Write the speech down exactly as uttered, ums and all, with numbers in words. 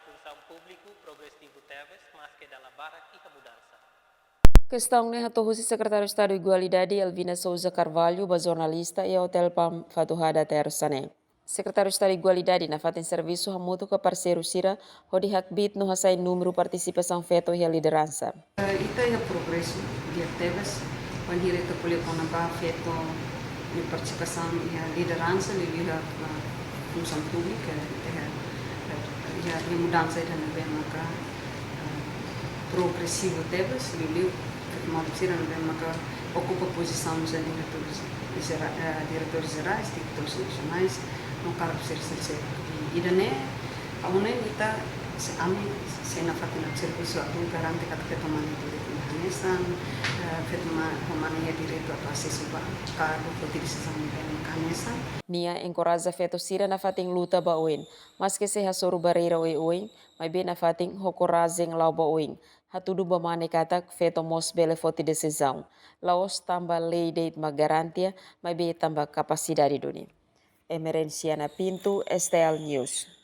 Funsaun públiku progresivu tebes, maske dala barak iha mudansa. Kestaun ne'e hato'o husi Sekretáriu Estadu Igualdade, Elvina Sousa Carvalho, ba jornalista iha Hotel Palm Fatuhada, tersa ne'e. Sekretáriu Estadu Igualdade nafatin servisu hamutuk ho parseiru sira hodi hakbiit no hasai númeru partisipasaun feto iha lideransa. Eh, ita iha progresu di'ak tebes, bainhira ita ko'alia kona-ba feto nia partisipasaun iha lideransa, liuliu iha, eh, funsaun públika, eh, iha, iha mudansa ida ne'ebé maka, eh, progresivu tebes, liuliu feto maluk sira ne'ebé maka okupa pozisaun sira diretór jera-, eh, diretór jerais, diretór nasionais, no kargu sira seluk. Ida-ne'e, ha'u hanoin ita, se ami, sei nafatin servisu atu garante katak feto mane direitu nia hanesan, eh, feto ma-, mane iha direitu atu asesu ba kargu, foti desizaun ne'ebé maka hanesan. Nia enkoraja feto sira nafatin luta ba oin, maske sei hasoru barreira oioin, maibé nafatin ho korajen la'o ba oin. Hatudu ba mane katak feto mós bele foti desizaun. La'ós tanba lei de'it mak garante, maibé tanba kapasidade duni. Emerenciana Pinto, S T L News.